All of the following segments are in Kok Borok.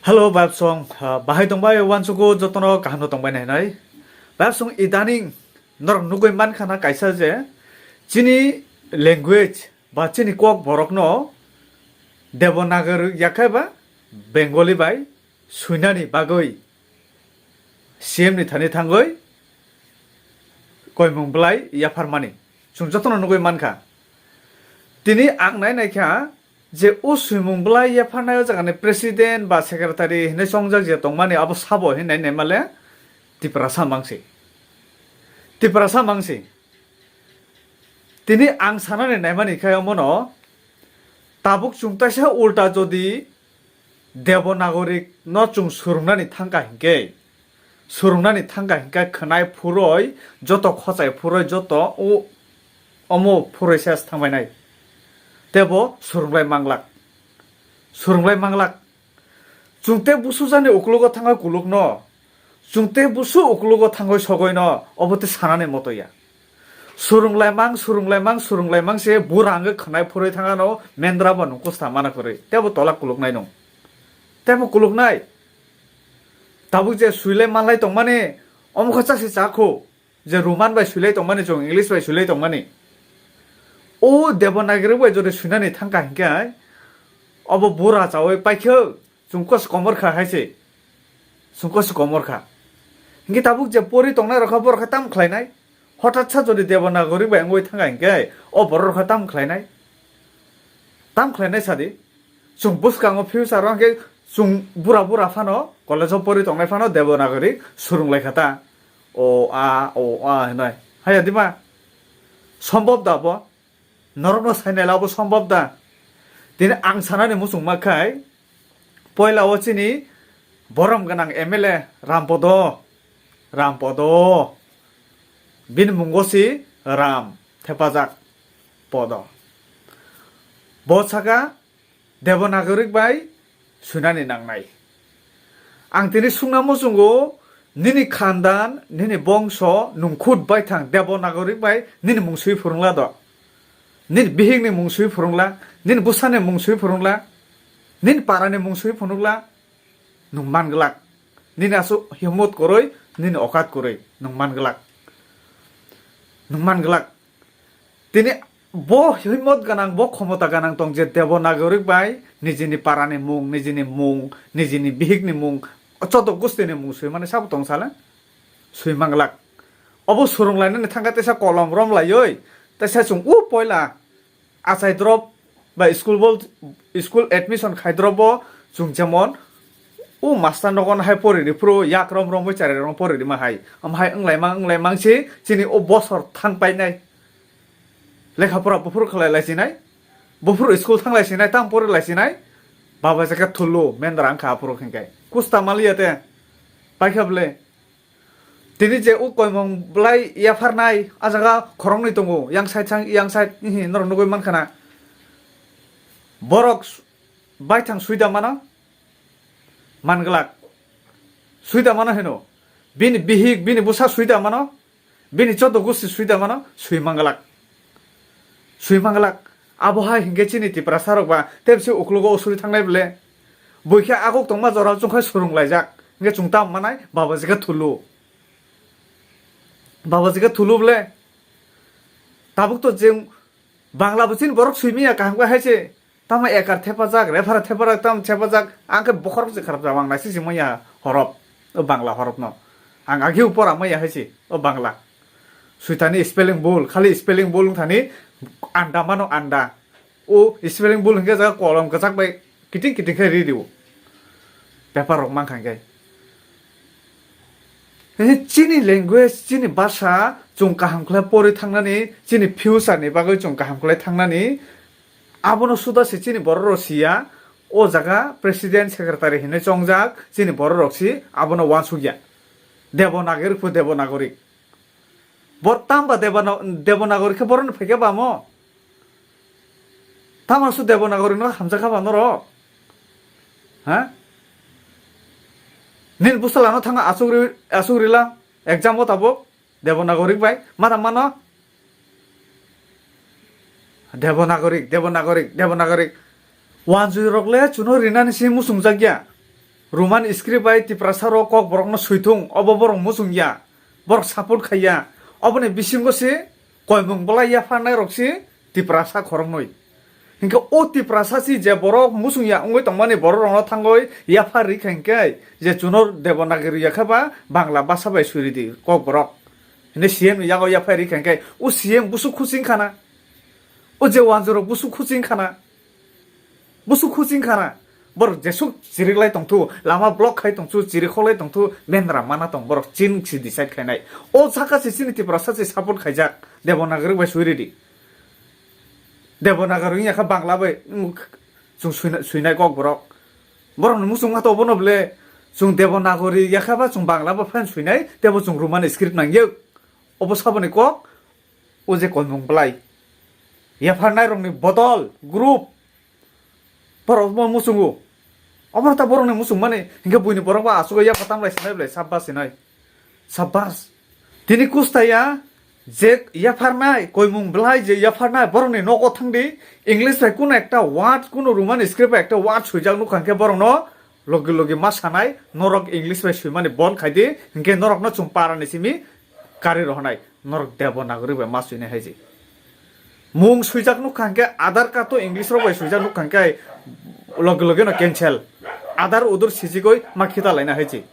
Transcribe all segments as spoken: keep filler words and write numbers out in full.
Hello, Babsong. Ah, bahai tongbai uansugo jotono kaham no tongbai nai nai. Babsong idaning norok nugui mankha na kaisa je chini language ba chini kok borokno Devanagari yakhai ba Bengali bai suinani bagwi C M ni thani thangwi koimung bwlai yapharmani. Chwng jotono nugui mankha. Tini ang nai naikha je o swimung bwlai yapharnai o jagani president ba secretary hinwi chongjak je tongmani abo sabo hinwi nai naimale Tiprasa mangsi. Tiprasa mangsi. Tini ang sanani naimani khe omono tabuk chwng taisa ulta jodi Devanagari no chwng swrwngnani thangkha hinkhe, swrwngnani thangkha hinkhe khwnai phuroi joto khochai phuroi joto o omo phuroi ses thangbainai. Tebo swrwnglai manglak. Swrwnglai manglak. Chwng tei busu jani uklogo thangwi kulukno. Chwng tei busu uklogo thangwi sogoino obo tei sanani moto ya. Swrwnglaimang, swrwnglaimang, swrwnglaimang se bura hwnkhe khwnai phurwi thangano mendra bo nung kusta mana kwrwi. Tebo tola kuluknai nung. Tebo kuluknai. Tabuk je swilai manlai tongmani omo khe chasi chakhu. Je Roman bai swilai tongmani chwng, English bai swilai tongmani. O Devanagari bai jodi swinani thangkha hinkhe obo bura chawi paikhe chwng kos komor kha hai se. Chwng kos komor kha. Hinkhe tabuk je pori tongnai rokha borokha tam khlainai. Hothat sa jodi Devanagari bai wngwi thangkha hinkhe o borok rokha tam khlainai. Tam khlainai sadi. Chwng bwskango future o hwnkhe chwng bura bura phano college o pori tongnai phano Devanagari swrwnglaikha ta. O a, o a hinai. Haya dima? Sombhob da bo? Norokno sainai labo sombhob da? Tini ang sanani muchungma khai, poila o chini borom gwnang M L A Rampodo, Rampodo. Bini mungo si Ram, thepajak Podo. Bo saka Devanagari bai swinani nangnai. Ang tini sungna muchungo, nini khandan, nini bongso, nung khud baithang Devanagari bai nini mung swi phwrwngla do. Nini bihikni mung swi phwrwngla, nini bwsani mung swi phwrwngla, nini parani mung swi phwrwngla, nung man glak. Nini aswk himmat kwrwi, nini okat kwrwi, nung man glak. Nung man glak. Tini bo himmat ganang, bo khomota ganang tong je Devanagari bai nijini parani mung, nijini mung, nijini bihikni mung, choto gustini mung swi mani sabo tong sale? Swi manglak. Obo swrwnglainani thangkha teisa kolom romlaiwi, teisa chwng o poila achai drop ba school bol, school admission khai drop bo chwng jemon o master nogo hai pori ri phuru yak rom romwi chari rom pori rima hai. Am hai wnglaimang wnglaimang se chini o bosor thang painai. Lekha pora buphuru khlai laisinai, buphuru school thang laisinai, tam pori laisinai, baba jaka thulu mendra wngkha aphuru hinkhe. Kusta maliya te, paikha bwle. Tini je o koimung bwlai yapharnai, a jaga khoroknwi tongo, yang side sang, yang side, ihi, norok nugwi mankha na. Borok s-, baithang suida mano, man glak. Suida mano hino. Bini bihik, bini bwsa suida mano. Bini choto gusti sui da mano, sui manglak. Sui manglak. Abo hai hinkhe chini Tiprasa rok ba tebse uklogo usuri thangnai bwle. Buikhe aguk tongma jora chwngkhai swrwng laijak. Hinkhe chwng tam manai, baba jikha thulu. Baba jikha thulu bwle. Tabuk to jeng Bangla bo chini borok sui manya kaham khe hai se. Tamo ekar thepajak, refara thepajak, tamo thepajak, ang khe bokhorok se kharap jama, ang naising sing manya horop, o Bangla horop no. Ang ageu pora manya hai se, o Bangla. Suitani spelling bul, khali spelling bul wngthani anda mano anda. O spelling bul hwnkhe jaga kolom kwchak bai kiting kiting khe ri rio. Paper rok mankha hwnkhe. He, chini language, chini basa, chwng kaham khlai pori thangnani, chini future ni bagwi chwng kaham khlai thangnani, abono suda se chini borok rok siya, o jaga president secretary hinwi chongjak, chini borok rok si abono uansukya. Devanagari pho Devanagari. Bor tamba Devana-, Devanagari khe borokni phaikhe bamo? Tamo aswk Devanagari no hamjakha ba norok? Ha? Nini bwsala no thangna aswk ri-, aswk rila exam o tabuk Devanagari bai. Mata mano? Devanagari, Devanagari, Devanagari. Wanjui rok le chuno rinani si muchungjakya. Roman script bai Tiprasa rok Kokborok no swi thung, obo borok muchung ya, borok support khai ya. Oboni bisingo se koimung bwlai yapharnai rok se Tiprasa khoroknwi. Hinkhe o Tiprasa si je borok muchung ya wngwi tongmani borok rokno thangwi yaphar rikha hinkhe je chuno Devanagari yakha ba Bangla basa bai swi ridi Kokborok. Hine C M ni yago yaphar rikha hinkhe o C M busu khuching khana. O je wanjorok busu khuching khana. Busu khuching khana. Borok jesuk chiriklai tongthu, lama block khai tongthu, chirikhoklai tongthu, bendra mana tong borok chin si decide khainai. O saka se chini Tiprasa se support khaijak Devanagari bai swi ridi. Devanagari wngya kha Bangla bai, mm, chwng swina-, swinai Kokborok. Borokni muchungma to obono ble, chwng Devanagari yakha ba chwng Bangla ba phan swinai, tebo chwng Roman script nangya. Obo saboni kok, o je koimung bwlai. Yapharnai rokni bodol, group. Borok bo muchungo. Obono ta borokni muchung mani, hinkhe buini borok ba aswk yapha tamlai sinai ble, sabbas sinai. Sabbas. Tini kustaya je yapharnai, koimung bwlai je yapharnai, borokni nogo thangdi, English bai kuno ekta word, kuno Roman script bai ekta word swijak nukha hinkhe borokno logi logi ma sanai, norok English bai swimani bon khaidi, hinkhe norokno chwng parani simi kari rohonai, norok Devanagari bai ma swinai hai je. Mung swijak nukha hinkhe Aadhaar card to English rok bai swijak nukha hinkhe logi logi no cancel. Aadhaar udur sijigoi ma khita laina hai je.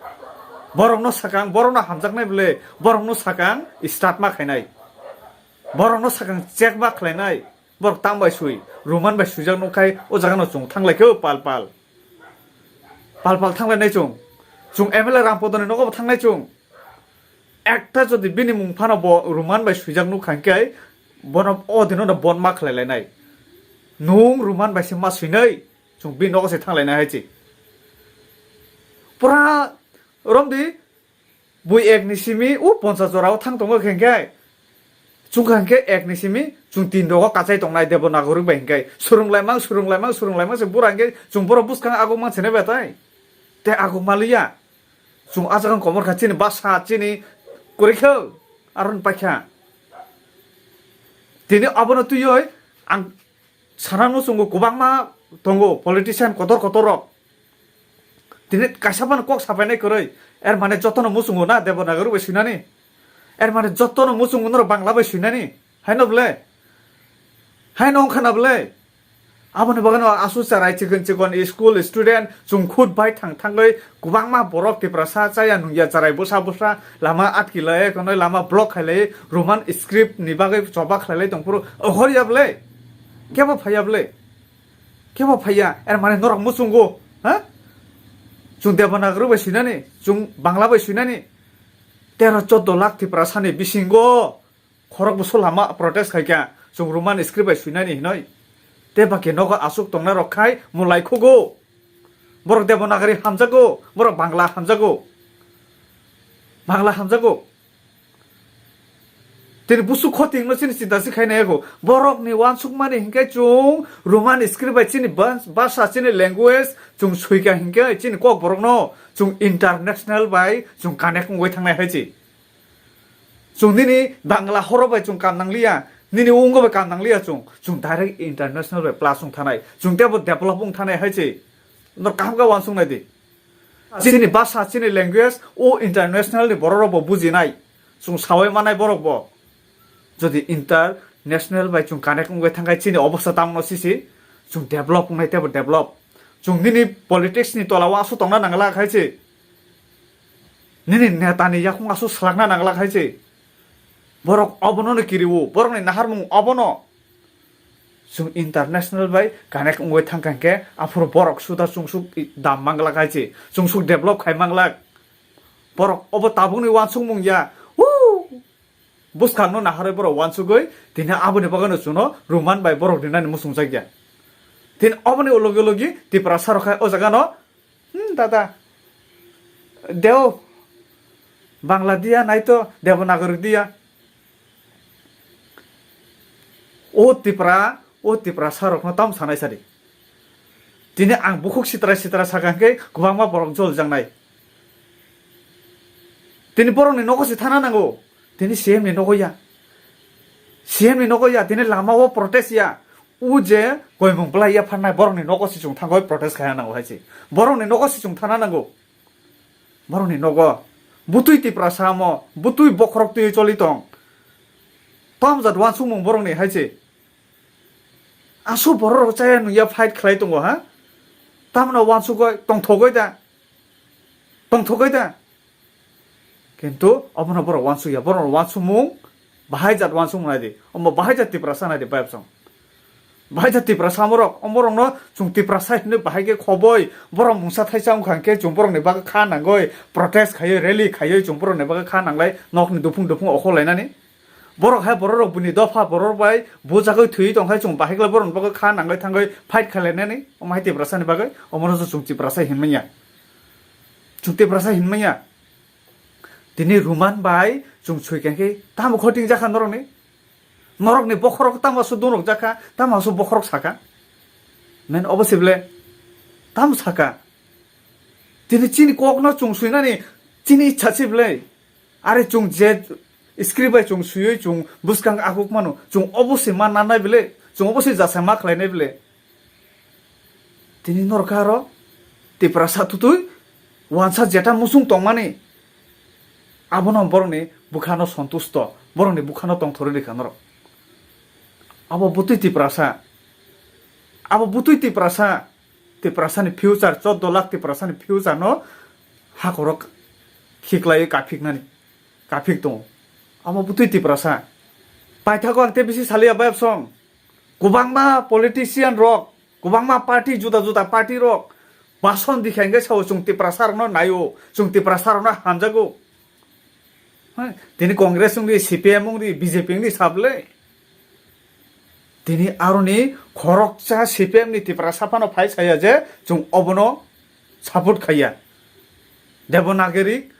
Borokno sakang, borokno hamjaknai bwle, borokno sakang start ma khainai. Borokno sakang check ma khlainai. Borok tang bai swi, Roman bai swijak nukkhai, o jaga no chwng thanglai khe pal pal. Pal pal thanglai nai chwng. Chwng M L A Rampodoni nogo bo thangnai chwng. Ekta jodi bini mung phano bo Roman bai swijak nukha hinkhe bono o dino no bon ma khlai lainai. Nung Roman bai se ma swinai, chwng bini nogo se thanglai nai hai chi. Pura romdi, bui ek ni simi o ponchas jora o thang tongo khe hinkhe, chwng kha hinkhe ek ni simi chwng tin rogo kachai tongnai Devanagari bai hinkhe, swrwng laimang, swrwng laimang, swrwng laimang se bura hinkhe chwng borok bwskang aguk mang sene betai. Te aguk maliya. Chwng a jaga komor kha chini basa, chini kwrwi khe aron paikha. Tini abono twiwi ang sana muchungo kwbangma tongo politician kotor kotor rok. Tini kaisa phano kok sapainai kwrwi. Er mane jotono muchungo na Devanagari bai swinani. Er mane jotono muchungo norok Bangla bai swinani. Haino bwle? Haino wngkha na bwle? Aboni bagwino aswk cherai chikon chikon school student chwng khut bai thang thangwi kwbangma borok Tiprasa chaya nungya cherai bwsa bwsa lama atki lai kono lama block khai lai Roman script ni bagwi choba khlai lai tongphuru ohor ya bwle? Kebo phaiya bwle? Kebo phaiya, er mane norok muchungo, ha? Chwng Devanagari bai swinani, chwng Bangla bai swinani. Tero choddo lakh Tiprasani bisingo khorok bwswk lama protest khaikha, chwng Roman script bai swinani hinoi. Te baki nogo aswk tongnai rok khai mwlai khugo. Borok Devanagari hamjago, borok Bangla hamjago. Bangla hamjago. Tini busu khoting no chini chinta si khaina yago. Borok ni wansuk mani hinkhe chwng Roman script bai chini bas-, basa chini language chwng swika hinkhe chini kok borok no chwng international bai chwng connect wngwi thangnai hai chi. Chwng nini Bangla horo bai chwng kam nangliya, nini ungo bai kam nangliya chwng, chwng direct international bai plus wng thanai, chwng tebo develop wng thanai hai chi. No kaham khe wansuk nai di. Chini basa, chini language, o international ni borok rok bo bujinai. Chwng sawi manai borok bo. Jodi international bai chwng connect wngwi thangkhe chini obostha tamo sisi, chwng develop wngnai teibo develop. Chwng nini politics ni tola o aswk tongna nangla khai se. Nini neta ni yakung aswk swlakna nangla khai se. Borok obono no kiriwo, borok ni naharmung obono. Chwng international bai connect wngwi thangkha hinkhe, aphuru borok suda chwngsuk i-, dam manglak hai se, chwngsuk develop khai manglak. Borok obo tabukni wansukmung ya. Woo! Bwskangno naharwi borok wansugwi, tini aboni bagwino chwngno Roman bai borok rinani muchungjak ya. Tini oboni logi logi Tiprasa rok khai o jaga no Hmm, dada. Deo. Bangla diya, naito Devanagari diya. O Tipra, o Tiprasa rokno tam sanai sadi. Tini ang bukhuk sitra sitra saka hwnkhe kwbangma borok jol jangnai. Tini borokni nogo se thana nango. Tini C M ni nogo ya. C M ni nogo ya, tini lama o protest ya. O je koimung bwlai yapharnai borokni nogo se chwng thangwi protest khaina nango hai se. Borokni nogo se chwng thana nango. Borokni nogo. Butwi Tiprasa omo, butwi bokhorok twi choli tong. Tamjat wansukmung borokni hai se. Aswk borok rok chaya nungya fight khlai tongo ha? Tamno wansugwi tongthogwi da? Tongthogwi da? Kintu obono borok wansukya, borok wansukmung bahai jat wansukmung nai di. Omo bahai jat Tiprasa nai di bayapsong. Bahai jat Tiprasa omorok, omorokno chwng Tiprasa hinwi bahai khe khoboi, borok mungsa thaisa wngkha hwnkhe chwng borokni bagwi kha nangwi protest khaiwi, rally khaiwi chwng borokni bagwi kha nanglai nokni duphung duphung okhorlainani. Borok hai borok rok buini dopha borok bai bujagwi thwi tong hai chwng bahai khlai borok bagwi kha nangwi thangwi fight khlainani omo hai Tiprasa ni bagwi omono se chwng Tiprasa hinmanya. Chwng Tiprasa hinmanya. Tini Ruman bai chwng sui khe tamo khoting jakha norokni? Norokni bokhorok tamo su dungrok jakha, tamo su bokhorok saka? Men obo se ble tamo saka? Tini chini kokno chwng suinani chini ichha se ble. Are chwng je script bai chwng swiwi chwng bwskang akhuk mano, chwng obo se ma nanai bele, chwng obo se jasa ma khlainai bele. Tini norok aro Tiprasa tutui wansa jeta musung tongmani, abono borokni bwkhano sontusto, borokni bwkhano tongthorwi rikha norok. Abo bwtwi Tiprasa, abo bwtwi Tiprasa, Tiprasani future, chordo lakh Tiprasani future no hakorok khiklaiwi kaphiknani, kaphik tongo. Amo bwtwi Tiprasa. Paithago ang tei bisi saliya bayapsong. Kwbangma politician rok, kwbangma party, juda juda party rok bason dikha hwnkhe sao chwng Tiprasa rokno naio, chwng Tiprasa rokno hamjago. Hai, tini Congress wngdi, C P M wngdi, B J P wngdi sablai. Tini aroni khoroksa C P M ni Tiprasa phano phai saya je chwng obono support khaiya. Devanagari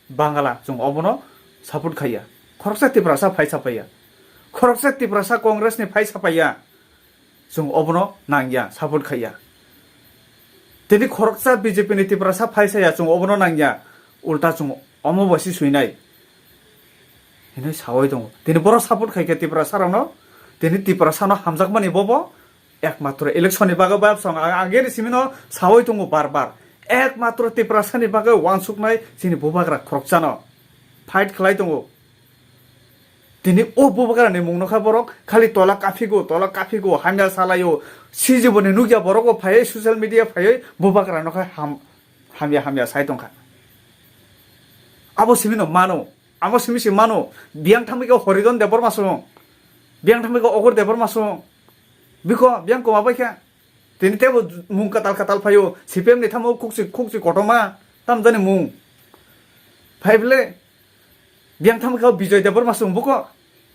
Bangla chwng obono support khaiya. Khoroksa Tiprasa phai sapaiya. Khoroksa Tiprasa Congress ni phai sapaiya. Chwng obono nangya, support khaiya. Tini khoroksa B J P ni Tiprasa phai saya chwng obono nangya. Ulta chwng omo bai si suinai. Hinwi sawi tongo. Tini borok support khaikha Tiprasa rokno. Tini Tiprasa no hamjakmani bobo. Ekmatro election ni bagwi bayapsong ang ageni simino sawi tongo bar bar. Ekmatro Tiprasa ni bagwi wansuknai chini bubagra khoroksano fight khlai tongo. Tini o bubagra ni mung nokha borok khali tola kaphigo, tola kaphigo, hamya salaio. Sijiboni nukya borok bo phaiwi social media phaiwi bubagra nokha ham-, hamya hamya sai tongkha. Abo simino mano, amo simi si mano, biyang thangwi khe Horidon Debbarma song, biyang thangwi khe Ogur Debbarma song. Biko, biyang koma bai kha. Tini tebo mung katal katal phaio, C P M ni thamo khukchi, khukchi kotorma, tam jani mung. Phai bele, biyang thamo kha Bijoy Debbarma song buko,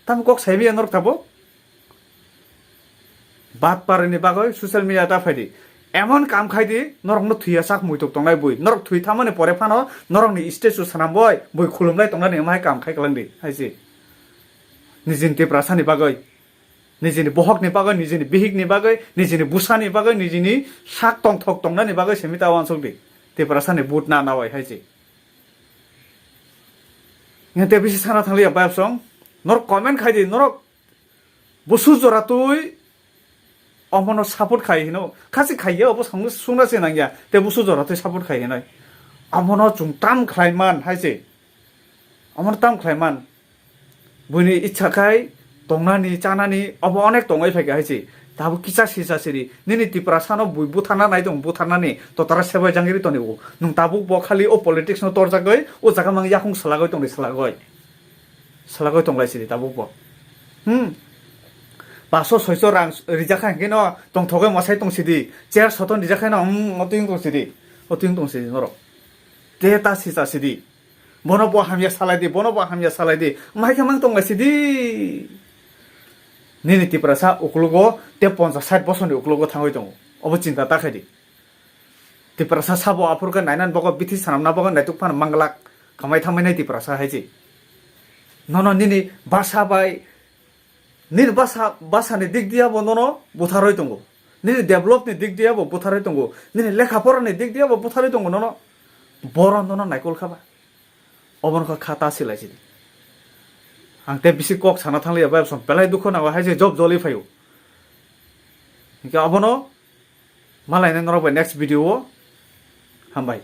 tam kok saimi ya norok tabo. Bat parini bagwi social media ta phaidi. Emon kam khaidi, norokno thwiya sak muitok tongnai bui. Norok thwi thamani pore phano, norokni statue swnam boi, bui khulumlai tongnani emahai kam khai kwlangdi, hai se. Nijini Tiprasani bagwi. Nijini bohokni bagwi, nijini bihikni bagwi, nijini bwsani bagwi, nijini sak tongthok tongnani bagwi simi ta uansukdi. Tiprasani vote na nawai hai se. Nge te bisi sana thangliya bayapsong. Norok comment khaidi, norok busu jora twi omono support khai hino. Khasi khaiya obo songno sungna se nangya. Te busu jora twi support khai hinoi. Omono chwng tam khlai man hai se. Omono tam khlai man. Buini ichha khai tongnani, chanani, obo onek tongwi phaikha hai se. Tabuk kisa sisa siri. Nini Tiprasano bui butharna nai tong, butharnani totara sebai jangiri toni o. Nwng tabuk bo khali o politics no torjagwi, o jaga mang yakung salagwi tongdi, salagwi. Salagwi tonglai sidi tabuk bo. Hmm. Paso soiso rang rijak kha hwnkhe no tongthogwi mwsai tong sidi. Chair soton rijak kha no, hmm, otwing tong sidi. Otwing tong sidi norok. Te ta sisa sidi. Bono bo hamya salai di, bono bo hamya salai di. Mai khe mang tong lai sidi. Nini Tiprasa uklogo te ponchas sait bosorni uklogo thangwi tongo. Obo chinta ta khai di. Tiprasa sabo aphuru khe nainan bogo bithi sanamna bogo naituk phano manglak kamai thamai nai Tiprasa hai se. Nono nini basa bai, nini basa, basa ni dik diya bo nono butharoi tongo. Nini develop ni dik diya bo butharoi tongo. Nini lekha pora ni dik diya bo butharoi tongo nono. Boro nono naikol kha ba. Obono kha kha ta silai sidi. Ang te bisi kok sana thangliya bai som pelai dukho nango hai se job joli phaio. Hinkhe abono malainai norok bai next video o. Hambai.